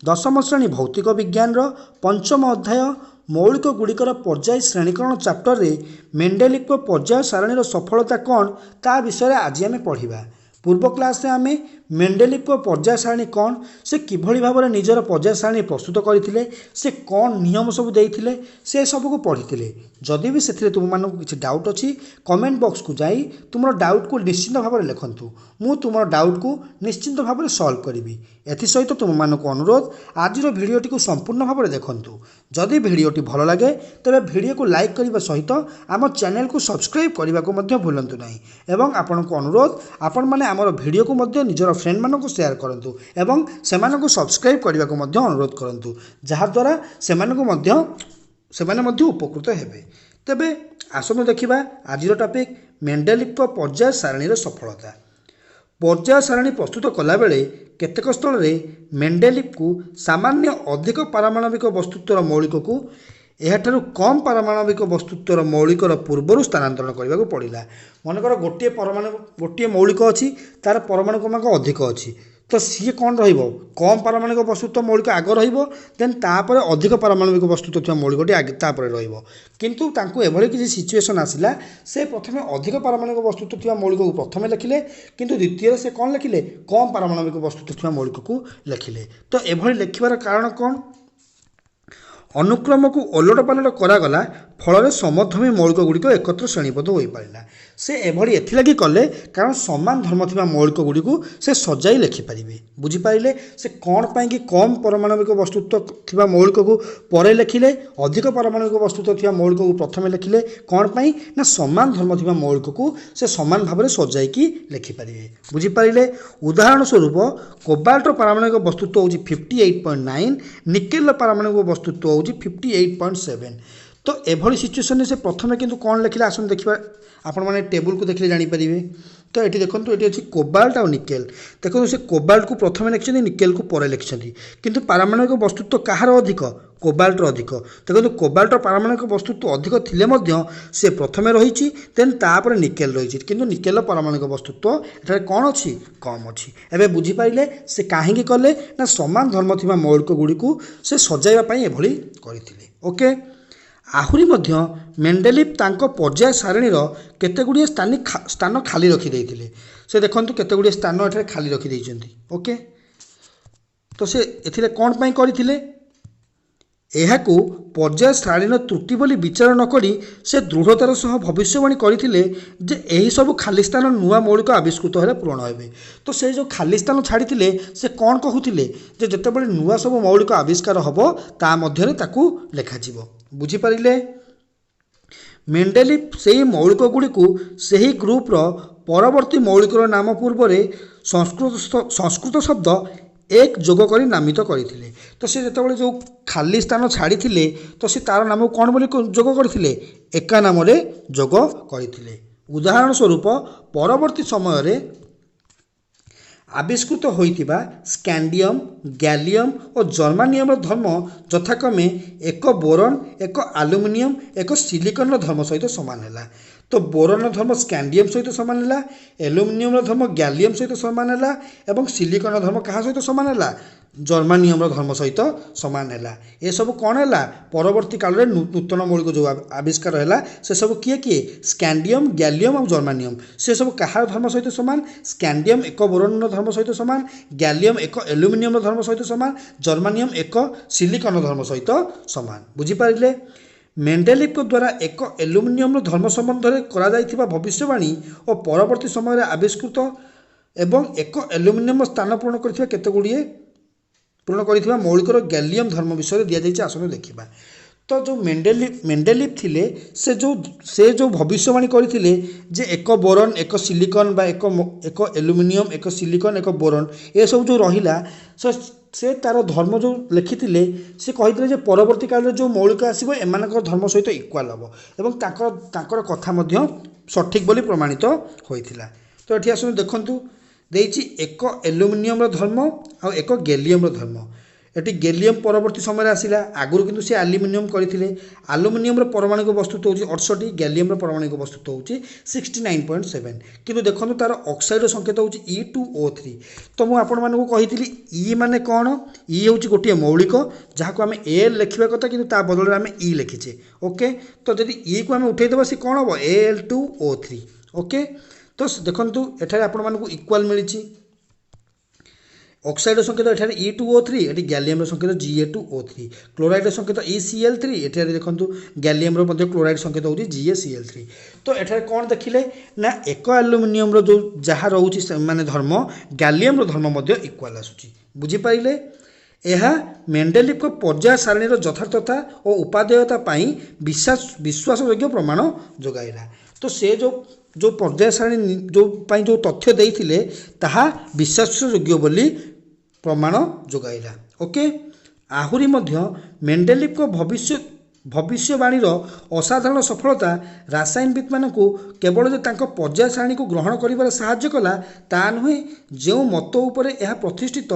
ଦଶମ ଶ୍ରେଣୀ ଭୌତିକ ବିଜ୍ଞାନର ପଞ୍ଚମ ଅଧ୍ୟାୟ ମୌଳିକ ଗୁଡ଼ିକର ପର୍ଯ୍ୟାୟ ଶ୍ରେଣୀକରଣ ଚାପ୍ଟରରେ ମେଣ୍ଡେଲିଭଙ୍କ ପର୍ଯ୍ୟାୟ ସାରଣୀର ସଫଳତା କ'ଣ ତା ବିଷୟରେ ଆଜି ଆମେ ପଢ଼ିବା। ପୂର୍ବ କ୍ଲାସ୍ରେ ଆମେ ମେଣ୍ଡେଲିଭଙ୍କ ପର୍ଯ୍ୟାୟ ସାରଣୀ କ'ଣ, ସେ କିଭଳି ଭାବରେ ନିଜର ପର୍ଯ୍ୟାୟ ସାରଣୀ ପ୍ରସ୍ତୁତ କରିଥିଲେ, ସେ କ'ଣ ନିୟମ ସବୁ ଦେଇଥିଲେ, ସେ ସବୁକୁ ପଢ଼ିଥିଲେ। ଯଦି ବି ସେଥିରେ ତୁମମାନଙ୍କୁ କିଛି ଡାଉଟ୍ ଅଛି, କମେଣ୍ଟ ବକ୍ସକୁ ଯାଇ ତୁମର ଡାଉଟ୍କୁ ନିଶ୍ଚିନ୍ତ ଭାବରେ ଲେଖନ୍ତୁ। ମୁଁ ତୁମର ଡାଉଟ୍କୁ ନିଶ୍ଚିନ୍ତ ଭାବରେ ସଲ୍ଭ କରିବି। ଏଥିସହିତ ତୁମମାନଙ୍କୁ ଅନୁରୋଧ, ଆଜିର ଭିଡ଼ିଓଟିକୁ ସମ୍ପୂର୍ଣ୍ଣ ଭାବରେ ଦେଖନ୍ତୁ। ଯଦି ଭିଡ଼ିଓଟି ଭଲ ଲାଗେ ତେବେ ଭିଡ଼ିଓକୁ ଲାଇକ୍ କରିବା ସହିତ ଆମ ଚ୍ୟାନେଲକୁ ସବସ୍କ୍ରାଇବ୍ କରିବାକୁ ମଧ୍ୟ ଭୁଲନ୍ତୁ ନାହିଁ। ଏବଂ ଆପଣଙ୍କୁ ଅନୁରୋଧ, ଆପଣମାନେ ଆମର ଭିଡ଼ିଓକୁ ମଧ୍ୟ ନିଜର ଫ୍ରେଣ୍ଡମାନଙ୍କୁ ସେୟାର କରନ୍ତୁ ଏବଂ ସେମାନଙ୍କୁ ସବସ୍କ୍ରାଇବ୍ କରିବାକୁ ମଧ୍ୟ ଅନୁରୋଧ କରନ୍ତୁ, ଯାହାଦ୍ୱାରା ସେମାନେ ମଧ୍ୟ ଉପକୃତ ହେବେ। ତେବେ ଆସନ୍ତୁ ଦେଖିବା ଆଜିର ଟପିକ୍ ମେଣ୍ଡେଲିଭଙ୍କ ପର୍ଯ୍ୟାୟ ସାରଣୀର ସଫଳତା। ପର୍ଯ୍ୟାୟ ସାରଣୀ ପ୍ରସ୍ତୁତ କଲାବେଳେ କେତେକ ସ୍ଥଳରେ ମେଣ୍ଡେଲିଭଙ୍କୁ ସାମାନ୍ୟ ଅଧିକ ପାରମାଣବିକ ବସ୍ତୁତ୍ୱର ମୌଳିକକୁ ଏହାଠାରୁ କମ୍ ପାରମାଣବିକ ବସ୍ତୁତ୍ୱର ମୌଳିକର ପୂର୍ବରୁ ସ୍ଥାନାନ୍ତରଣ କରିବାକୁ ପଡ଼ିଲା। ମନେକର ଗୋଟିଏ ପରମାଣୁ, ଗୋଟିଏ ମୌଳିକ ଅଛି, ତାର ପରମାଣୁ କ୍ରମାଙ୍କ ଅଧିକ ଅଛି, ତ ସିଏ କ'ଣ ରହିବ? କମ୍ ପାରମାଣବିକ ବସ୍ତୁତ୍ୱ ମୌଳିକ ଆଗ ରହିବ, ଦେନ୍ ତାପରେ ଅଧିକ ପାରମାଣବିକ ବସ୍ତୁତ୍ୱ ଥିବା ମୌଳିକଟି ଆଗେ ତାପରେ ରହିବ। କିନ୍ତୁ ତାଙ୍କୁ ଏଭଳି କିଛି ସିଚୁଏସନ୍ ଆସିଲା, ସେ ପ୍ରଥମେ ଅଧିକ ପାରମାଣବିକ ବସ୍ତୁତ୍ୱ ଥିବା ମୌଳିକକୁ ପ୍ରଥମେ ଲେଖିଲେ, କିନ୍ତୁ ଦ୍ୱିତୀୟରେ ସେ କ'ଣ ଲେଖିଲେ? କମ୍ ପାରମାଣବିକ ବସ୍ତୁତ୍ୱ ଥିବା ମୌଳିକକୁ ଲେଖିଲେ। ତ ଏଭଳି ଲେଖିବାର କାରଣ କ'ଣ? ଅନୁକ୍ରମକୁ ଓଲଟ ପାଲଟ କରାଗଲା, ଫଳରେ ସମଧର୍ମୀ ମୌଳିକ ଗୁଡ଼ିକ ଏକତ୍ର ଶ୍ରେଣୀବଦ୍ଧ ହୋଇପାରିଲା। ସେ ଏଭଳି ଏଥିଲାଗି କଲେ କାରଣ ସମାନ ଧର୍ମ ଥିବା ମୌଳିକ ଗୁଡ଼ିକୁ ସେ ସଜାଇ ଲେଖିପାରିବେ। ବୁଝିପାରିଲେ ସେ କ'ଣ ପାଇଁକି କମ୍ ପରମାଣବିକ ବସ୍ତୁତ୍ୱ ଥିବା ମୌଳିକକୁ ପରେ ଲେଖିଲେ, ଅଧିକ ପାରମାଣବିକ ବସ୍ତୁତ୍ୱ ଥିବା ମୌଳିକକୁ ପ୍ରଥମେ ଲେଖିଲେ? କ'ଣ ପାଇଁ ନା ସମାନ ଧର୍ମ ଥିବା ମୌଳିକକୁ ସେ ସମାନ ଭାବରେ ସଜାଇକି ଲେଖିପାରିବେ। ବୁଝିପାରିଲେ? ଉଦାହରଣ ସ୍ୱରୂପ କୋବାଲ୍ଟର ପାରମାଣବିକ ବସ୍ତୁତ୍ୱ ହେଉଛି 58.9, ନିକେଲର ପାରମାଣବିକ ବସ୍ତୁତ୍ୱ ହେଉଛି 58.7। ତ ଏଭଳି ସିଚୁଏସନରେ ସେ ପ୍ରଥମେ କିନ୍ତୁ କ'ଣ ଲେଖିଲେ ଆସନ୍ତୁ ଦେଖିବା। ଆପଣମାନେ ଟେବୁଲକୁ ଦେଖିଲେ ଜାଣିପାରିବେ। ତ ଏଠି ଦେଖନ୍ତୁ, ଏଠି ଅଛି କୋବାଲ୍ଟ ଆଉ ନିକେଲ। ଦେଖନ୍ତୁ, ସେ କୋବାଲ୍ଟକୁ ପ୍ରଥମେ ଲେଖିଛନ୍ତି, ନିକେଲକୁ ପରେ ଲେଖିଛନ୍ତି, କିନ୍ତୁ ପାରମାଣବିକ ବସ୍ତୁତ୍ୱ କାହାର ଅଧିକ? କୋବାଲ୍ଟର ଅଧିକ। ଦେଖନ୍ତୁ, କୋବାଲ୍ଟର ପାରମାଣବିକ ବସ୍ତୁତ୍ୱ ଅଧିକ ଥିଲେ ମଧ୍ୟ ସେ ପ୍ରଥମେ ରହିଛି, ଦେନ୍ ତାପରେ ନିକେଲ ରହିଛି, କିନ୍ତୁ ନିକେଲର ପାରମାଣବିକ ବସ୍ତୁତ୍ୱ ଏଠାରେ କ'ଣ ଅଛି? କମ୍ ଅଛି। ଏବେ ବୁଝିପାରିଲେ ସେ କାହିଁକି କଲେ? ନା ସମାନ ଧର୍ମ ଥିବା ମୌଳିକ ଗୁଡ଼ିକୁ ସେ ସଜାଇବା ପାଇଁ ଏଭଳି କରିଥିଲେ। ଓକେ, ଆହୁରି ମଧ୍ୟ ମେଣ୍ଡେଲିଭ ତାଙ୍କ ପର୍ଯ୍ୟାୟ ସାରଣୀର କେତେ ଗୁଡ଼ିଏ ସ୍ଥାନ ଖାଲି ରଖିଦେଇଥିଲେ। ସେ ଦେଖନ୍ତୁ, କେତେ ଗୁଡ଼ିଏ ସ୍ଥାନ ଏଠାରେ ଖାଲି ରଖିଦେଇଛନ୍ତି। ଓକେ, ତ ସେ ଏଥିରେ କ'ଣ ପାଇଁ କରିଥିଲେ? ଏହାକୁ ପର୍ଯ୍ୟାୟ ସାରଣୀର ତ୍ରୁଟି ବୋଲି ବିଚାର ନକରି ସେ ଦୃଢ଼ତାର ସହ ଭବିଷ୍ୟବାଣୀ କରିଥିଲେ ଯେ ଏହିସବୁ ଖାଲି ସ୍ଥାନ ନୂଆ ମୌଳିକ ଆବିଷ୍କୃତ ହେଲେ ପୂରଣ ହେବେ। ତ ସେ ଯେଉଁ ଖାଲି ସ୍ଥାନ ଛାଡ଼ିଥିଲେ, ସେ କ'ଣ କହୁଥିଲେ? ଯେ ଯେତେବେଳେ ନୂଆ ସବୁ ମୌଳିକ ଆବିଷ୍କାର ହେବ ତା ମଧ୍ୟରେ ତାକୁ ଲେଖାଯିବ। ବୁଝିପାରିଲେ? ମେଣ୍ଡେଲିଭ ସେହି ମୌଳିକ ଗୁଡ଼ିକୁ ସେହି ଗ୍ରୁପର ପରବର୍ତ୍ତୀ ମୌଳିକର ନାମ ପୂର୍ବରେ ସଂସ୍କୃତ ଶବ୍ଦ ଏକ ଯୋଗ କରି ନାମିତ କରିଥିଲେ। ତ ସେ ଯେତେବେଳେ ଯେଉଁ ଖାଲି ସ୍ଥାନ ଛାଡ଼ିଥିଲେ, ତ ସେ ତାର ନାମକୁ କ'ଣ ବୋଲି ଯୋଗ କରିଥିଲେ? ଏକା ନାମରେ ଯୋଗ କରିଥିଲେ। ଉଦାହରଣ ସ୍ୱରୂପ ପରବର୍ତ୍ତୀ ସମୟରେ ଆବିଷ୍କୃତ ହୋଇଥିବା ସ୍କାଣ୍ଡିୟମ, ଗ୍ୟାଲିୟମ ଓ ଜର୍ମାନିୟମର ଧର୍ମ ଯଥାକ୍ରମେ ଏକ ବୋରନ୍, ଏକ ଆଲୁମିନିୟମ, ଏକ ସିଲିକନର ଧର୍ମ ସହିତ ସମାନ ହେଲା। ତ ବୋରନର ଧର୍ମ ସ୍କାଣ୍ଡିୟମ ସହିତ ସମାନ ହେଲା, ଆଲୁମିନିୟମର ଧର୍ମ ଗ୍ୟାଲିୟମ ସହିତ ସମାନ ହେଲା ଏବଂ ସିଲିକନର ଧର୍ମ କାହା ସହିତ ସମାନ ହେଲା? ଜର୍ମାନିୟମର ଧର୍ମ ସହିତ ସମାନ ହେଲା। ଏସବୁ କ'ଣ ହେଲା? ପରବର୍ତ୍ତୀ କାଳରେ ନୂତନ ମୌଳିକ ଯେଉଁ ଆବିଷ୍କାର ହେଲା, ସେସବୁ କିଏ କିଏ? ସ୍କାଣ୍ଡିୟମ, ଗ୍ୟାଲିୟମ ଆଉ ଜର୍ମାନିୟମ। ସେସବୁ କାହାର ଧର୍ମ ସହିତ ସମାନ? ସ୍କାଣ୍ଡିୟମ ଏକ ବୋରନର ଧର୍ମ ସହିତ ସମାନ, ଗ୍ୟାଲିୟମ ଏକ ଆଲୁମିନିୟମର ଧର୍ମ ସହିତ ସମାନ, ଜର୍ମାନିୟମ ଏକ ସିଲିକନର ଧର୍ମ ସହିତ ସମାନ। ବୁଝିପାରିଲେ? ମେଣ୍ଡେଲିଭଙ୍କ ଦ୍ୱାରା ଏକ ଆଲୁମିନିୟମର ଧର୍ମ ସମ୍ବନ୍ଧରେ କରାଯାଇଥିବା ଭବିଷ୍ୟବାଣୀ ଓ ପରବର୍ତ୍ତୀ ସମୟରେ ଆବିଷ୍କୃତ ଏବଂ ଏକ ଆଲୁମିନିୟମ ସ୍ଥାନ ପୂରଣ କରିଥିବା କେତେ ଗୁଡ଼ିଏ ପୂରଣ କରିଥିବା ମୌଳିକର ଗ୍ୟାଲିୟମ ଧର୍ମ ବିଷୟରେ ଦିଆଯାଇଛି, ଆସନ୍ତୁ ଦେଖିବା। ତ ଯେଉଁ ମେଣ୍ଡେଲିଭ ଥିଲେ, ସେ ଯେଉଁ ଭବିଷ୍ୟବାଣୀ କରିଥିଲେ ଯେ ଏକ ବୋରନ୍, ଏକ ସିଲିକନ୍ ବା ଏକ ଆଲୁମିନିୟମ, ଏକ ସିଲିକନ୍, ଏକ ବୋରନ୍, ଏସବୁ ଯେଉଁ ରହିଲା, ସେ ତାର ଧର୍ମ ଯେଉଁ ଲେଖିଥିଲେ, ସେ କହିଥିଲେ ଯେ ପରବର୍ତ୍ତୀ କାଳରେ ଯେଉଁ ମୌଳିକ ଆସିବ ଏମାନଙ୍କର ଧର୍ମ ସହିତ ଇକ୍ୱାଲ୍ ହେବ ଏବଂ ତାଙ୍କର କଥା ମଧ୍ୟ ସଠିକ୍ ବୋଲି ପ୍ରମାଣିତ ହୋଇଥିଲା। ତ ଏଠି ଆସନ୍ତୁ ଦେଖନ୍ତୁ, ଦେଇଛି ଏକ ଆଲୁମିନିୟମର ଧର୍ମ ଆଉ ଏକ ଗ୍ୟାଲିୟମର ଧର୍ମ। ଏଠି ଗେଲିୟମ୍ ପରବର୍ତ୍ତୀ ସମୟରେ ଆସିଲା, ଆଗରୁ କିନ୍ତୁ ସେ ଆଲୁମିନିୟମ୍ କରିଥିଲେ। ଆଲୁମିନିୟମର ପରମାଣିକ ବସ୍ତୁତ୍ୱ ହେଉଛି 68, ଗ୍ୟାଲିୟମର ପରମାଣିକ ବସ୍ତୁତ୍ୱ ହେଉଛି 69.7। କିନ୍ତୁ ଦେଖନ୍ତୁ, ତା'ର ଅକ୍ସାଇଡ଼ର ସଂକେତ ହେଉଛି E2O3। ତ ମୁଁ ଆପଣମାନଙ୍କୁ କହିଥିଲି ଇ ମାନେ କ'ଣ? ଇ ହେଉଛି ଗୋଟିଏ ମୌଳିକ, ଯାହାକୁ ଆମେ ଏଲ୍ ଲେଖିବା କଥା, କିନ୍ତୁ ତା ବଦଳରେ ଆମେ ଇ ଲେଖିଛେ। ଓକେ, ତ ଯଦି ଇକୁ ଆମେ ଉଠେଇଦେବା, ସେ କ'ଣ ହେବ? Al2O3। Okay, ତ ଦେଖନ୍ତୁ, ଏଠାରେ ଆପଣମାନଙ୍କୁ ଇକ୍ୱାଲ୍ ମିଳିଛି। ଅକ୍ସାଇଡ଼ର ସଂକେତ ଏଠାରେ E2O3, ଏଠି ଗ୍ୟାଲିୟମର ସଂକେତ Ga2O3। କ୍ଲୋରାଇଡ଼ର ସଂକେତ ECl3, ଏଠାରେ ଦେଖନ୍ତୁ ଗ୍ୟାଲିୟମର ମଧ୍ୟ କ୍ଲୋରାଇଡ଼ ସଂକେତ ହେଉଛି GaCl3। ତ ଏଠାରେ କ'ଣ ଦେଖିଲେ ନା ଏକ ଆଲୁମିନିୟମର ଯେଉଁ ଯାହା ରହୁଛି ମାନେ ଧର୍ମ, ଗ୍ୟାଲିୟମର ଧର୍ମ ମଧ୍ୟ ଇକ୍ୱାଲ୍ ଆସୁଛି। ବୁଝିପାରିଲେ? ଏହା ମେଣ୍ଡେଲିଫଙ୍କ ପର୍ଯ୍ୟାୟ ସାରଣୀର ଯଥାର୍ଥତା ଓ ଉପାଦେୟତା ପାଇଁ ବିଶ୍ୱାସଯୋଗ୍ୟ ପ୍ରମାଣ ଯୋଗାଇଲା। ତ ସେ ଯେଉଁ ପର୍ଯ୍ୟାୟ ସାରଣୀ ଯେଉଁ ପାଇଁ ଯେଉଁ ତଥ୍ୟ ଦେଇଥିଲେ, ତାହା ବିଶ୍ୱାସଯୋଗ୍ୟ ବୋଲି ପ୍ରମାଣ ଯୋଗାଇଲା। ଓକେ, ଆହୁରି ମଧ୍ୟ ମେଣ୍ଡେଲିଫଙ୍କ ଭବିଷ୍ୟବାଣୀର ଅସାଧାରଣ ସଫଳତା ରାସାୟନିକବିତ୍ମାନଙ୍କୁ କେବଳ ଯେ ତାଙ୍କ ପର୍ଯ୍ୟାୟ ସାରଣୀକୁ ଗ୍ରହଣ କରିବାରେ ସାହାଯ୍ୟ କଲା ତା ନୁହେଁ, ଯେଉଁ ମତ ଉପରେ ଏହା ପ୍ରତିଷ୍ଠିତ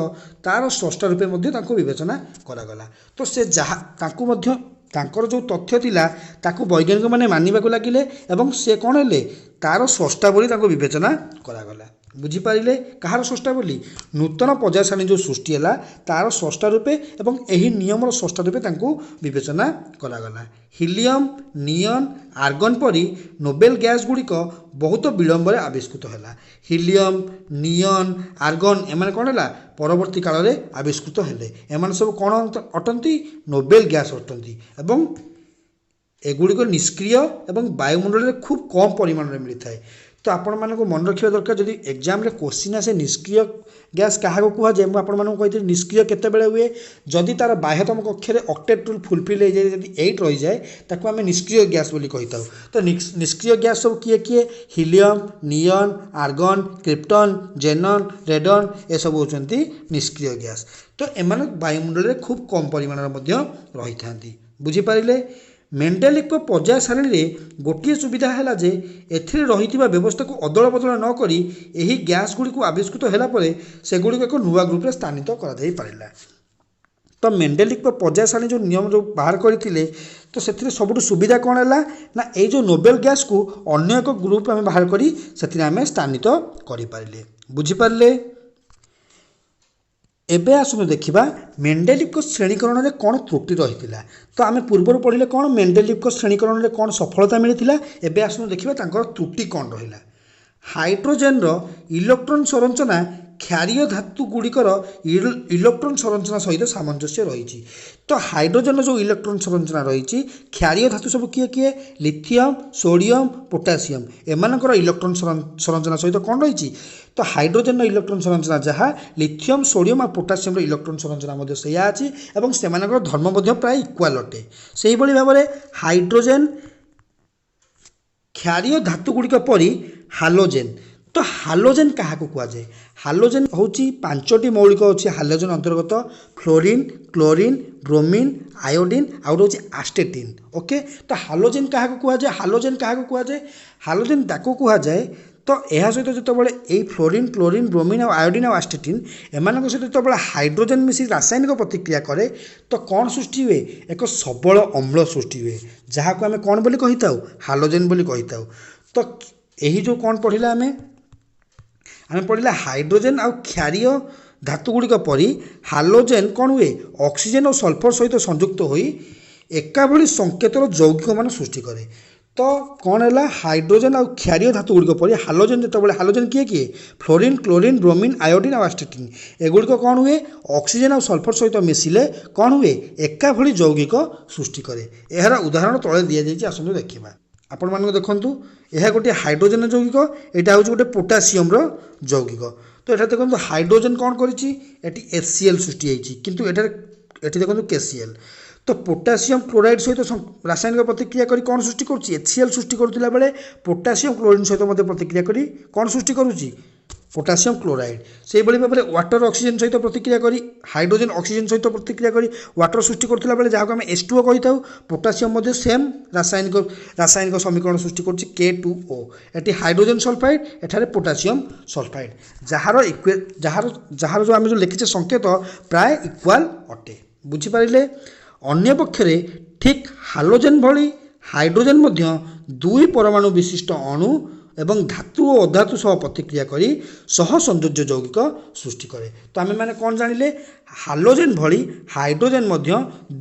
ତା'ର ସ୍ରଷ୍ଟା ରୂପେ ମଧ୍ୟ ତାଙ୍କୁ ବିବେଚନା କରାଗଲା। ତ ସେ ଯାହା ତାଙ୍କୁ ମଧ୍ୟ ତାଙ୍କର ଯେଉଁ ତଥ୍ୟ ଥିଲା, ତାକୁ ବୈଜ୍ଞାନିକମାନେ ମାନିବାକୁ ଲାଗିଲେ ଏବଂ ସେ କ'ଣ ହେଲେ? ତା'ର ସ୍ରଷ୍ଟା ବୋଲି ତାଙ୍କୁ ବିବେଚନା କରାଗଲା। ବୁଝିପାରିଲେ? କାହାର ସ୍ରଷ୍ଟା ବୋଲି? ନୂତନ ପର୍ଯ୍ୟାୟ ସାରଣୀ ଯେଉଁ ସୃଷ୍ଟି ହେଲା, ତା'ର ସ୍ରଷ୍ଟା ରୂପେ ଏବଂ ଏହି ନିୟମର ସ୍ରଷ୍ଟା ରୂପେ ତାଙ୍କୁ ବିବେଚନା କରାଗଲା। ହିଲିୟମ୍, ନିଅନ୍, ଆର୍ଗନ୍ ପରି ନୋବେଲ ଗ୍ୟାସ୍ ଗୁଡ଼ିକ ବହୁତ ବିଳମ୍ବରେ ଆବିଷ୍କୃତ ହେଲା। ହିଲିୟମ୍, ନିଅନ୍, ଆର୍ଗନ୍ ଏମାନେ କ'ଣ ହେଲା? ପରବର୍ତ୍ତୀ କାଳରେ ଆବିଷ୍କୃତ ହେଲେ। ଏମାନେ ସବୁ କ'ଣ ଅଟନ୍ତି? ନୋବେଲ ଗ୍ୟାସ୍ ଅଟନ୍ତି ଏବଂ ଏଗୁଡ଼ିକ ନିଷ୍କ୍ରିୟ ଏବଂ ବାୟୁମଣ୍ଡଳରେ ଖୁବ୍ କମ୍ ପରିମାଣରେ ମିଳିଥାଏ। ତ ଆପଣମାନଙ୍କୁ ମନେ ରଖିବା ଦରକାର, ଯଦି ଏକ୍ଜାମ୍ରେ କୋଶ୍ଚିନ୍ ଆସେ ନିଷ୍କ୍ରିୟ ଗ୍ୟାସ୍ କାହାକୁ କୁହାଯାଏ, ମୁଁ ଆପଣମାନଙ୍କୁ କହିଥିଲି ନିଷ୍କ୍ରିୟ କେତେବେଳେ ହୁଏ? ଯଦି ତା'ର ବାହ୍ୟତମ କକ୍ଷରେ ଅକ୍ଟେଟ୍ ରୁଲ୍ ଫୁଲଫିଲ୍ ହେଇଯାଏ, ଯଦି 8 ରହିଯାଏ, ତାକୁ ଆମେ ନିଷ୍କ୍ରିୟ ଗ୍ୟାସ୍ ବୋଲି କହିଥାଉ। ତ ନିଷ୍କ୍ରିୟ ଗ୍ୟାସ୍ ସବୁ କିଏ କିଏ? Helium, neon, argon, krypton, xenon, radon ଏସବୁ ହେଉଛନ୍ତି ନିଷ୍କ୍ରିୟ ଗ୍ୟାସ୍। ତ ଏମାନେ ବାୟୁମଣ୍ଡଳରେ ଖୁବ୍ କମ୍ ପରିମାଣରେ ମଧ୍ୟ ରହିଥାନ୍ତି। ବୁଝିପାରିଲେ? ମେଣ୍ଡେଲିଫଙ୍କ ପର୍ଯ୍ୟାୟ ସାରଣୀରେ ଗୋଟିଏ ସୁବିଧା ହେଲା ଯେ ଏଥିରେ ରହିଥିବା ବ୍ୟବସ୍ଥାକୁ ଅଦଳ ବଦଳ ନ କରି ଏହି ଗ୍ୟାସ୍ ଗୁଡ଼ିକୁ ଆବିଷ୍କୃତ ହେଲା ପରେ ସେଗୁଡ଼ିକୁ ଏକ ନୂଆ ଗ୍ରୁପରେ ସ୍ଥାନିତ କରାଯାଇପାରିଲା। ତ ମେଣ୍ଡେଲିଫଙ୍କ ପର୍ଯ୍ୟାୟ ସାରଣୀ ଯେଉଁ ନିୟମ ଯେଉଁ ବାହାର କରିଥିଲେ, ତ ସେଥିରେ ସବୁଠୁ ସୁବିଧା କ'ଣ ହେଲା ନା ଏଇ ଯେଉଁ ନୋବେଲ ଗ୍ୟାସ୍କୁ ଅନ୍ୟ ଏକ ଗ୍ରୁପ୍ ଆମେ ବାହାର କରି ସେଥିରେ ଆମେ ସ୍ଥାନିତ କରିପାରିଲେ। ବୁଝିପାରିଲେ? ଏବେ ଆସନ୍ତୁ ଦେଖିବା ମେଣ୍ଡେଲିଫଙ୍କ ଶ୍ରେଣୀକରଣରେ କ'ଣ ତ୍ରୁଟି ରହିଥିଲା। ତ ଆମେ ପୂର୍ବରୁ ପଢ଼ିଲେ କ'ଣ ମେଣ୍ଡେଲିଫଙ୍କ ଶ୍ରେଣୀକରଣରେ କ'ଣ ସଫଳତା ମିଳିଥିଲା। ଏବେ ଆସନ୍ତୁ ଦେଖିବା ତାଙ୍କର ତ୍ରୁଟି କ'ଣ ରହିଲା। ହାଇଡ୍ରୋଜେନର ଇଲେକ୍ଟ୍ରନ୍ ସଂରଚନା କ୍ଷାରୀୟ ଧାତୁ ଗୁଡ଼ିକର ଇଲେକ୍ଟ୍ରନ୍ ସଂରଚନା ସହିତ ସାମଞ୍ଜସ୍ୟ ରହିଛି। ତ ହାଇଡ୍ରୋଜେନର ଯେଉଁ ଇଲେକ୍ଟ୍ରନ୍ ସଂରଚନା ରହିଛି, କ୍ଷାରୀୟ ଧାତୁ ସବୁ କିଏ କିଏ? ଲିଥିୟମ୍, ସୋଡ଼ିୟମ୍, ପୋଟାସିୟମ୍, ଏମାନଙ୍କର ଇଲେକ୍ଟ୍ରନ୍ ସଂରଚନା ସହିତ କ'ଣ ରହିଛି? ତ ହାଇଡ୍ରୋଜେନର ଇଲେକ୍ଟ୍ରନ୍ ସଂରଚନା ଯାହା, ଲିଥିୟମ୍, ସୋଡ଼ିୟମ୍ ଆଉ ପୋଟାସିୟମର ଇଲେକ୍ଟ୍ରନ୍ ସଂରଚନା ମଧ୍ୟ ସେଇଆ ଅଛି ଏବଂ ସେମାନଙ୍କର ଧର୍ମ ମଧ୍ୟ ପ୍ରାୟ ଇକ୍ୱାଲ୍ ଅଟେ। ସେହିଭଳି ଭାବରେ ହାଇଡ୍ରୋଜେନ୍ କ୍ଷାରୀୟ ଧାତୁ ଗୁଡ଼ିକ ପରି ହାଲୋଜେନ୍। ତ ହାଲୋଜେନ୍ କାହାକୁ କୁହାଯାଏ? ହାଲୋଜେନ୍ ହେଉଛି 5ଟି ମୌଳିକ ଅଛି ହାଲୋଜେନ୍ ଅନ୍ତର୍ଗତ, ଫ୍ଲୋରିନ୍, କ୍ଲୋରିନ୍, ବ୍ରୋମିନ୍, ଆୟୋଡିନ୍ ଆଉ ଗୋଟେ ହେଉଛି ଆଷ୍ଟେଟିନ୍। ଓକେ, ତ ହାଲୋଜେନ୍ କାହାକୁ କୁହାଯାଏ? ହାଲୋଜେନ୍ କାହାକୁ କୁହାଯାଏ? ହାଲୋଜେନ୍ ତାକୁ କୁହାଯାଏ, ତ ଏହା ସହିତ ଯେତେବେଳେ ଏଇ ଫ୍ଲୋରିନ୍, କ୍ଲୋରିନ୍, ବ୍ରୋମିନ୍ ଆଉ ଆୟୋଡିନ୍ ଆଉ ଆଷ୍ଟେଟିନ୍ ଏମାନଙ୍କ ସହିତ ଯେତେବେଳେ ହାଇଡ୍ରୋଜେନ୍ ମିଶି ରାସାୟନିକ ପ୍ରତିକ୍ରିୟା କରେ, ତ କ'ଣ ସୃଷ୍ଟି ହୁଏ? ଏକ ସବଳ ଅମ୍ଳ ସୃଷ୍ଟି ହୁଏ, ଯାହାକୁ ଆମେ କ'ଣ ବୋଲି କହିଥାଉ? ହାଲୋଜେନ୍ ବୋଲି କହିଥାଉ। ତ ଏହି ଯେଉଁ କ'ଣ ପଢ଼ିଲା ଆମେ? ଆମେ ପଢ଼ିଲା ହାଇଡ୍ରୋଜେନ୍ ଆଉ କ୍ଷାରୀୟ ଧାତୁ ଗୁଡ଼ିକ ପରି ହାଲୋଜେନ୍ କ'ଣ ହୁଏ? ଅକ୍ସିଜେନ୍ ଓ ସଲଫର ସହିତ ସଂଯୁକ୍ତ ହୋଇ ଏକାଭଳି ସଂକେତର ଯୌଗିକମାନ ସୃଷ୍ଟି କରେ। ତ କ'ଣ ହେଲା? ହାଇଡ୍ରୋଜେନ୍ ଆଉ କ୍ଷାରୀୟ ଧାତୁ ଗୁଡ଼ିକ ପରି ହାଲୋଜେନ୍ ଯେତେବେଳେ, ହାଲୋଜେନ୍ କିଏ କିଏ? ଫ୍ଲୋରିନ୍, କ୍ଲୋରିନ୍, ବ୍ରୋମିନ୍, ଆୟୋଡିନ୍ ଆଉ ଆଷ୍ଟେଟିନ୍, ଏଗୁଡ଼ିକ କ'ଣ ହୁଏ? ଅକ୍ସିଜେନ୍ ଆଉ ସଲଫର ସହିତ ମିଶିଲେ କ'ଣ ହୁଏ? ଏକାଭଳି ଯୌଗିକ ସୃଷ୍ଟି କରେ। ଏହାର ଉଦାହରଣ ତଳେ ଦିଆଯାଇଛି, ଆସନ୍ତୁ ଦେଖିବା। ଆପଣମାନଙ୍କୁ ଦେଖନ୍ତୁ, ଏହା ଗୋଟିଏ ହାଇଡ୍ରୋଜେନ୍ ଯୌଗିକ, ଏଇଟା ହେଉଛି ଗୋଟେ ପୋଟାସିୟମର ଯୌଗିକ। ତ ଏଠାରେ ଦେଖନ୍ତୁ ହାଇଡ୍ରୋଜେନ୍ କ'ଣ କରିଛି? ଏଠି HCl ସୃଷ୍ଟି ହେଇଛି, କିନ୍ତୁ ଏଠାରେ ଏଠି ଦେଖନ୍ତୁ KCl। ତ ପୋଟାସିୟମ୍ କ୍ଲୋରାଇଡ୍ ସହିତ ରାସାୟନିକ ପ୍ରତିକ୍ରିୟା କରି କ'ଣ ସୃଷ୍ଟି କରୁଛି? HCl ସୃଷ୍ଟି କରୁଥିଲା ବେଳେ ପୋଟାସିୟମ୍ କ୍ଲୋରିନ୍ ସହିତ ମଧ୍ୟ ପ୍ରତିକ୍ରିୟା କରି କ'ଣ ସୃଷ୍ଟି କରୁଛି? Potassium chloride. ସେଇଭଳି ଭାବରେ ୱାଟର ଅକ୍ସିଜେନ୍ ସହିତ ପ୍ରତିକ୍ରିୟା କରି, ହାଇଡ୍ରୋଜେନ୍ ଅକ୍ସିଜେନ୍ ସହିତ ପ୍ରତିକ୍ରିୟା କରି ୱାଟର ସୃଷ୍ଟି କରୁଥିଲା ବେଳେ ଯାହାକୁ ଆମେ H2O କହିଥାଉ। ପୋଟାସିୟମ୍ ମଧ୍ୟ ସେମ୍ ରାସାୟନିକ ସମୀକରଣ ସୃଷ୍ଟି କରୁଛି K2O। ଏଠି ହାଇଡ୍ରୋଜେନ୍ ସଲଫାଇଡ୍, ଏଠାରେ ପୋଟାସିୟମ୍ ସଲଫାଇଡ୍, ଯାହାର ଇକ୍ୱେ ଯାହାର ଯାହାର ଯେଉଁ ଆମେ ଯେଉଁ ଲେଖିଛେ ସଂକେତ ପ୍ରାୟ ଇକ୍ୱାଲ୍ ଅଟେ। ବୁଝିପାରିଲେ? ଅନ୍ୟପକ୍ଷରେ ଠିକ୍ ହାଲୋଜେନ୍ ଭଳି ହାଇଡ୍ରୋଜେନ୍ ମଧ୍ୟ ଦୁଇ ପରମାଣୁ ବିଶିଷ୍ଟ ଅଣୁ ଏବଂ ଧାତୁ ଓ ଅଧାତୁ ସହ ପ୍ରତିକ୍ରିୟା କରି ସହ ସଂଯୋଜ୍ୟ ଯୌଗିକ ସୃଷ୍ଟି କରେ। ତ ଆମେମାନେ କ'ଣ ଜାଣିଲେ? ହାଲୋଜେନ୍ ଭଳି ହାଇଡ୍ରୋଜେନ୍ ମଧ୍ୟ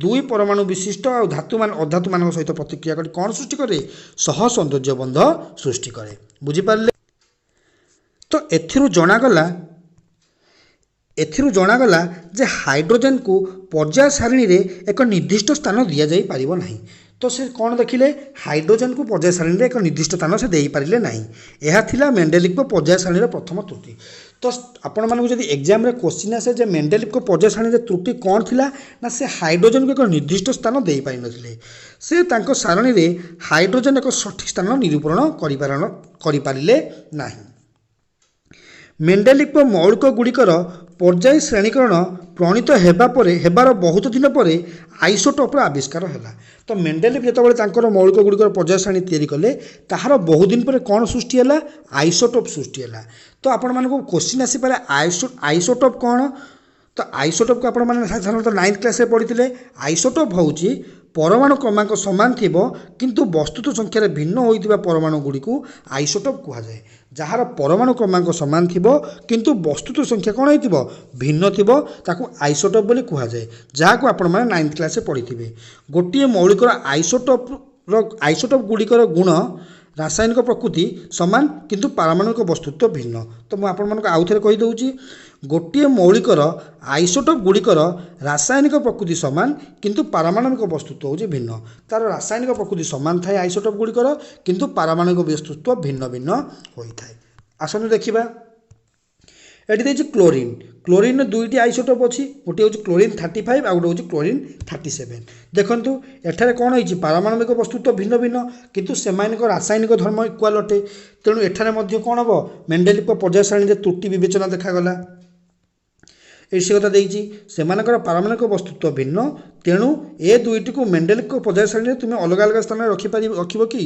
ଦୁଇ ପରମାଣୁ ବିଶିଷ୍ଟ ଆଉ ଧାତୁ ଅଧାତୁମାନଙ୍କ ସହିତ ପ୍ରତିକ୍ରିୟା କରି କ'ଣ ସୃଷ୍ଟି କରେ? ସହ ସଂଯୋଜ୍ୟ ବନ୍ଧ ସୃଷ୍ଟି କରେ। ବୁଝିପାରିଲେ? ତ ଏଥିରୁ ଜଣାଗଲା ଯେ ହାଇଡ୍ରୋଜେନ୍କୁ ପର୍ଯ୍ୟାୟ ସାରଣୀରେ ଏକ ନିର୍ଦ୍ଦିଷ୍ଟ ସ୍ଥାନ ଦିଆଯାଇପାରିବ ନାହିଁ। ତ ସେ କ'ଣ ଦେଖିଲେ? ହାଇଡ୍ରୋଜେନ୍କୁ ପର୍ଯ୍ୟାୟ ସାରଣୀରେ ଏକ ନିର୍ଦ୍ଦିଷ୍ଟ ସ୍ଥାନ ସେ ଦେଇପାରିଲେ ନାହିଁ। ଏହା ଥିଲା ମେଣ୍ଡେଲିଭଙ୍କ ପର୍ଯ୍ୟାୟ ସାରଣୀର ପ୍ରଥମ ତ୍ରୁଟି। ତ ଆପଣମାନଙ୍କୁ ଯଦି ଏକ୍ଜାମ୍ରେ କୋଶ୍ଚିନ୍ ଆସେ ଯେ ମେଣ୍ଡେଲିଭଙ୍କ ପର୍ଯ୍ୟାୟ ସାରଣୀରେ ତ୍ରୁଟି କ'ଣ ଥିଲା ନା, ସେ ହାଇଡ୍ରୋଜେନ୍କୁ ଏକ ନିର୍ଦ୍ଦିଷ୍ଟ ସ୍ଥାନ ଦେଇପାରିନଥିଲେ। ସେ ତାଙ୍କ ସାରଣୀରେ ହାଇଡ୍ରୋଜେନ୍ ଏକ ସଠିକ୍ ସ୍ଥାନ ନିରୂପଣ କରିପାରିଲେ ନାହିଁ। ମେଣ୍ଡେଲିଭଙ୍କ ମୌଳିକ ଗୁଡ଼ିକର ପର୍ଯ୍ୟାୟ ଶ୍ରେଣୀକରଣ ପ୍ରଣୀତ ହେବାର ବହୁତ ଦିନ ପରେ ଆଇସୋଟୋପ୍ର ଆବିଷ୍କାର ହେଲା। ତ ମେଣ୍ଡେଲିଭ ଯେତେବେଳେ ତାଙ୍କର ମୌଳିକ ଗୁଡ଼ିକର ପର୍ଯ୍ୟାୟ ସାରଣୀ ତିଆରି କଲେ, ତାହାର ବହୁ ଦିନ ପରେ କ'ଣ ସୃଷ୍ଟି ହେଲା? ଆଇସୋଟୋପ୍ ସୃଷ୍ଟି ହେଲା। ତ ଆପଣମାନଙ୍କୁ କୋଶ୍ଚିନ୍ ଆସିପାରେ, ଆଇସୋଟୋପ୍ କ'ଣ? ତ ଆଇସୋଟୋପ୍କୁ ଆପଣମାନେ ସାଧାରଣତଃ ନାଇନ୍ଥ କ୍ଲାସ୍ରେ ପଢ଼ିଥିଲେ। ଆଇସୋଟୋପ୍ ହେଉଛି ପରମାଣୁ କ୍ରମାଙ୍କ ସମାନ ଥିବ କିନ୍ତୁ ବସ୍ତୁତ୍ୱ ସଂଖ୍ୟାରେ ଭିନ୍ନ ହୋଇଥିବା ପରମାଣୁ ଗୁଡ଼ିକୁ ଆଇସୋଟୋପ୍ କୁହାଯାଏ। ଯାହାର ପରମାଣୁ କ୍ରମାଙ୍କ ସମାନ ଥିବ କିନ୍ତୁ ବସ୍ତୁତ୍ୱ ସଂଖ୍ୟା କ'ଣ ହେଇଥିବ? ଭିନ୍ନ ଥିବ, ତାକୁ ଆଇସୋଟୋପ୍ ବୋଲି କୁହାଯାଏ, ଯାହାକୁ ଆପଣମାନେ ନାଇନ୍ଥ କ୍ଲାସ୍ରେ ପଢ଼ିଥିବେ। ଗୋଟିଏ ମୌଳିକର ଆଇସୋଟୋପ୍ ଗୁଡ଼ିକର ଗୁଣ, ରାସାୟନିକ ପ୍ରକୃତି ସମାନ କିନ୍ତୁ ପାରମାଣୁକ ବସ୍ତୁତ୍ୱ ଭିନ୍ନ। ତ ମୁଁ ଆପଣମାନଙ୍କୁ ଆଉ ଥରେ କହିଦେଉଛି, ଗୋଟିଏ ମୌଳିକର ଆଇସୋଟୋପ୍ ଗୁଡ଼ିକର ରାସାୟନିକ ପ୍ରକୃତି ସମାନ କିନ୍ତୁ ପାରମାଣୁକ ବସ୍ତୁତ୍ୱ ହେଉଛି ଭିନ୍ନ। ତା'ର ରାସାୟନିକ ପ୍ରକୃତି ସମାନ ଥାଏ ଆଇସୋଟୋପ୍ ଗୁଡ଼ିକର, କିନ୍ତୁ ପାରମାଣୁକ ବସ୍ତୁତ୍ୱ ଭିନ୍ନ ଭିନ୍ନ ହୋଇଥାଏ। ଆସନ୍ତୁ ଦେଖିବା। ଏଠି ଦେଇଛି କ୍ଲୋରିନ୍। କ୍ଲୋରିନ୍ର ଦୁଇଟି ଆଇସୋଟୋପ୍ ଅଛି। ଗୋଟିଏ ହେଉଛି କ୍ଲୋରିନ୍ 35, ଆଉ ଗୋଟେ ହେଉଛି କ୍ଲୋରିନ୍ 37। ଦେଖନ୍ତୁ, ଏଠାରେ କ'ଣ ହେଇଛି? ପାରମାଣବିକ ବସ୍ତୁତ୍ୱ ଭିନ୍ନ ଭିନ୍ନ କିନ୍ତୁ ସେମାନଙ୍କ ରାସାୟନିକ ଧର୍ମ ଇକ୍ୱାଲ୍ ଅଟେ। ତେଣୁ ଏଠାରେ ମଧ୍ୟ କ'ଣ ହେବ? ମେଣ୍ଡେଲିଭଙ୍କ ପର୍ଯ୍ୟାୟ ସାରଣୀରେ ତ୍ରୁଟି ବିବେଚନା ଦେଖାଗଲା। ଏଇ ସେ କଥା ଦେଇଛି, ସେମାନଙ୍କର ପାରମାଣବିକ ବସ୍ତୁତ୍ୱ ଭିନ୍ନ। ତେଣୁ ଏ ଦୁଇଟିକୁ ମେଣ୍ଡେଲିଭଙ୍କ ପର୍ଯ୍ୟାୟ ସାରଣୀରେ ତୁମେ ଅଲଗା ଅଲଗା ସ୍ଥାନରେ ରଖିବ କି?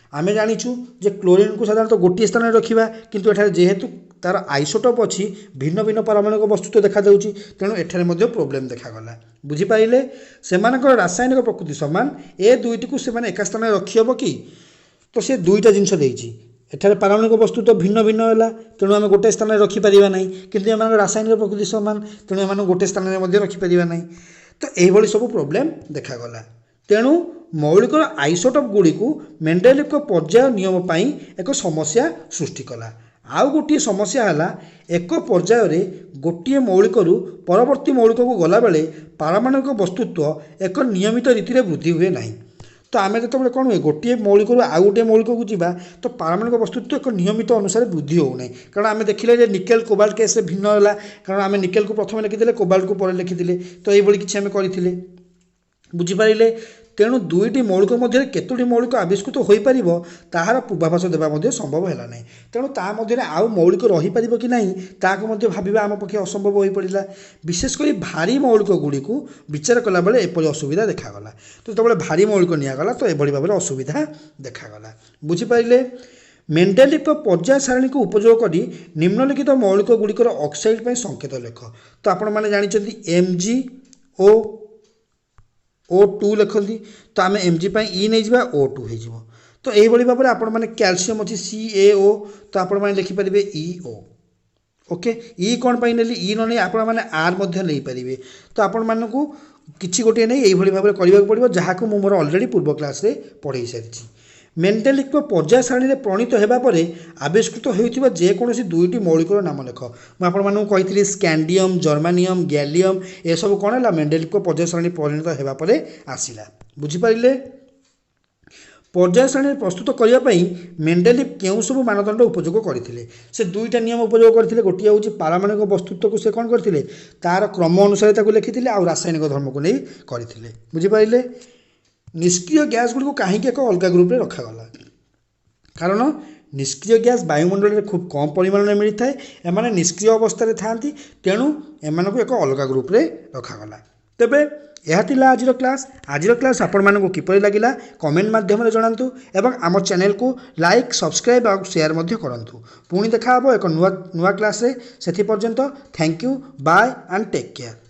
ଆମେ ଜାଣିଛୁ ଯେ କ୍ଲୋରିନ୍କୁ ସାଧାରଣତଃ ଗୋଟିଏ ସ୍ଥାନରେ ରଖିବା, କିନ୍ତୁ ଏଠାରେ ଯେହେତୁ ତା'ର ଆଇସୋଟୋପ୍ ଅଛି, ଭିନ୍ନ ଭିନ୍ନ ପାରମାଣୁକ ବସ୍ତୁତ୍ୱ ଦେଖାଦେଉଛି, ତେଣୁ ଏଠାରେ ମଧ୍ୟ ପ୍ରୋବ୍ଲେମ୍ ଦେଖାଗଲା। ବୁଝିପାରିଲେ? ସେମାନଙ୍କର ରାସାୟନିକ ପ୍ରକୃତି ସମାନ, ଏ ଦୁଇଟିକୁ ସେମାନେ ଏକା ସ୍ଥାନରେ ରଖିହେବ କି? ତ ସେ ଦୁଇଟା ଜିନିଷ ଦେଇଛି। ଏଠାରେ ପାରମାଣୁକ ବସ୍ତୁତ୍ୱ ଭିନ୍ନ ଭିନ୍ନ ହେଲା, ତେଣୁ ଆମେ ଗୋଟେ ସ୍ଥାନରେ ରଖିପାରିବା ନାହିଁ। କିନ୍ତୁ ଏମାନଙ୍କ ରାସାୟନିକ ପ୍ରକୃତି ସମାନ, ତେଣୁ ଏମାନଙ୍କୁ ଗୋଟେ ସ୍ଥାନରେ ମଧ୍ୟ ରଖିପାରିବା ନାହିଁ। ତ ଏଇଭଳି ସବୁ ପ୍ରୋବ୍ଲେମ୍ ଦେଖାଗଲା। ତେଣୁ ମୌଳିକର ଆଇସୋଟୋପ୍ ଗୁଡ଼ିକୁ ମେଣ୍ଡେଲିଭଙ୍କ ପର୍ଯ୍ୟାୟ ନିୟମ ପାଇଁ ଏକ ସମସ୍ୟା ସୃଷ୍ଟି କଲା। ଆଉ ଗୋଟିଏ ସମସ୍ୟା ହେଲା, ଏକ ପର୍ଯ୍ୟାୟରେ ଗୋଟିଏ ମୌଳିକରୁ ପରବର୍ତ୍ତୀ ମୌଳିକକୁ ଗଲାବେଳେ ପାରମାଣୁକ ବସ୍ତୁତ୍ୱ ଏକ ନିୟମିତ ରୀତିରେ ବୃଦ୍ଧି ହୁଏ ନାହିଁ। ତ ଆମେ ଯେତେବେଳେ କ'ଣ ହୁଏ, ଗୋଟିଏ ମୌଳିକରୁ ଆଉ ଗୋଟିଏ ମୌଳିକକୁ ଯିବା, ତ ପାରମାଣୁକ ବସ୍ତୁତ୍ୱ ଏକ ନିୟମିତ ଅନୁସାରେ ବୃଦ୍ଧି ହେଉନାହିଁ। କାରଣ ଆମେ ଦେଖିଲେ ଯେ ନିକେଲ କୋବାଲ୍ଟ କେସ୍ରେ ଭିନ୍ନ ହେଲା, କାରଣ ଆମେ ନିକେଲକୁ ପ୍ରଥମେ ଲେଖିଥିଲେ, କୋବାଲ୍ଟକୁ ପରେ ଲେଖିଥିଲେ। ତ ଏଇଭଳି କିଛି ଆମେ କରିଥିଲେ। ବୁଝିପାରିଲେ? ତେଣୁ ଦୁଇଟି ମୌଳିକ ମଧ୍ୟରେ କେତୋଟି ମୌଳିକ ଆବିଷ୍କୃତ ହୋଇପାରିବ, ତାହାର ପୂର୍ବାଭାସ ଦେବା ମଧ୍ୟ ସମ୍ଭବ ହେଲା ନାହିଁ। ତେଣୁ ତା ମଧ୍ୟରେ ଆଉ ମୌଳିକ ରହିପାରିବ କି ନାହିଁ, ତାହାକୁ ମଧ୍ୟ ଭାବିବା ଆମ ପକ୍ଷେ ଅସମ୍ଭବ ହୋଇପଡ଼ିଲା। ବିଶେଷ କରି ଭାରୀ ମୌଳିକ ଗୁଡ଼ିକୁ ବିଚାର କଲାବେଳେ ଏପରି ଅସୁବିଧା ଦେଖାଗଲା। ତ ଯେତେବେଳେ ଭାରୀ ମୌଳିକ ନିଆଗଲା, ତ ଏଭଳି ଭାବରେ ଅସୁବିଧା ଦେଖାଗଲା। ବୁଝିପାରିଲେ? ମେଣ୍ଡେଲିଭଙ୍କ ପର୍ଯ୍ୟାୟ ସାରଣୀକୁ ଉପଯୋଗ କରି ନିମ୍ନଲିଖିତ ମୌଳିକ ଗୁଡ଼ିକର ଅକ୍ସାଇଡ୍ ପାଇଁ ସଂକେତ ଲେଖ। ତ ଆପଣମାନେ ଜାଣିଛନ୍ତି, Mg O O2 ଲେଖନ୍ତି। ତ ଆମେ ଏମ୍ ଜି ପାଇଁ ଇ ନେଇଯିବା, ଓ 2 ହେଇଯିବ। ତ ଏଇଭଳି ଭାବରେ ଆପଣମାନେ କ୍ୟାଲସିୟମ୍ ଅଛି CaO, ତ ଆପଣମାନେ ଲେଖିପାରିବେ ଇ ଓ। ଓକେ, ଇ କ'ଣ ପାଇଁ ନେଲି? ଇ ନ ନେଇ ଆପଣମାନେ ଆର୍ ମଧ୍ୟ ନେଇପାରିବେ। ତ ଆପଣମାନଙ୍କୁ କିଛି ଗୋଟିଏ ନେଇ ଏଇଭଳି ଭାବରେ କରିବାକୁ ପଡ଼ିବ, ଯାହାକୁ ମୁଁ ମୋର ଅଲରେଡ଼ି ପୂର୍ବ କ୍ଲାସ୍ରେ ପଢ଼େଇ ସାରିଛି। ମେଣ୍ଡେଲିଭଙ୍କ ପର୍ଯ୍ୟାୟ ସାରଣୀରେ ପ୍ରଣୀତ ହେବା ପରେ ଆବିଷ୍କୃତ ହେଉଥିବା ଯେକୌଣସି ଦୁଇଟି ମୌଳିକର ନାମ ଲେଖ। ମୁଁ ଆପଣମାନଙ୍କୁ କହିଥିଲି, ସ୍କାଣ୍ଡିୟମ୍, ଜର୍ମାନିୟମ୍, ଗ୍ୟାଲିୟମ୍, ଏସବୁ କ'ଣ ହେଲା? ମେଣ୍ଡେଲିଭଙ୍କ ପର୍ଯ୍ୟାୟ ସାରଣୀ ପରିଣତ ହେବା ପରେ ଆସିଲା। ବୁଝିପାରିଲେ? ପର୍ଯ୍ୟାୟ ସାରଣୀ ପ୍ରସ୍ତୁତ କରିବା ପାଇଁ ମେଣ୍ଡେଲିଭ କେଉଁ ସବୁ ମାନଦଣ୍ଡ ଉପଯୋଗ କରିଥିଲେ? ସେ ଦୁଇଟା ନିୟମ ଉପଯୋଗ କରିଥିଲେ। ଗୋଟିଏ ହେଉଛି ପାରମାଣୁକ ବସ୍ତୁତ୍ୱକୁ ସେ କ'ଣ କରିଥିଲେ? ତାର କ୍ରମ ଅନୁସାରେ ତାକୁ ଲେଖିଥିଲେ, ଆଉ ରାସାୟନିକ ଧର୍ମକୁ ନେଇ କରିଥିଲେ। ବୁଝିପାରିଲେ? ନିଷ୍କ୍ରିୟ ଗ୍ୟାସ୍ ଗୁଡ଼ିକୁ କାହିଁକି ଏକ ଅଲଗା ଗ୍ରୁପରେ ରଖାଗଲା? କାରଣ ନିଷ୍କ୍ରିୟ ଗ୍ୟାସ୍ ବାୟୁମଣ୍ଡଳରେ ଖୁବ୍ କମ୍ ପରିମାଣରେ ମିଳିଥାଏ, ଏମାନେ ନିଷ୍କ୍ରିୟ ଅବସ୍ଥାରେ ଥାଆନ୍ତି, ତେଣୁ ଏମାନଙ୍କୁ ଏକ ଅଲଗା ଗ୍ରୁପରେ ରଖାଗଲା। ତେବେ ଏହା ଥିଲା ଆଜିର କ୍ଲାସ୍। ଆଜିର କ୍ଲାସ୍ ଆପଣମାନଙ୍କୁ କିପରି ଲାଗିଲା କମେଣ୍ଟ ମାଧ୍ୟମରେ ଜଣାନ୍ତୁ ଏବଂ ଆମ ଚ୍ୟାନେଲକୁ ଲାଇକ୍, ସବସ୍କ୍ରାଇବ୍ ଆଉ ସେୟାର ମଧ୍ୟ କରନ୍ତୁ। ପୁଣି ଦେଖା ହେବ ଏକ ନୂଆ ନୂଆ କ୍ଲାସ୍ରେ। ସେଥିପର୍ଯ୍ୟନ୍ତ thank you, bye and take care.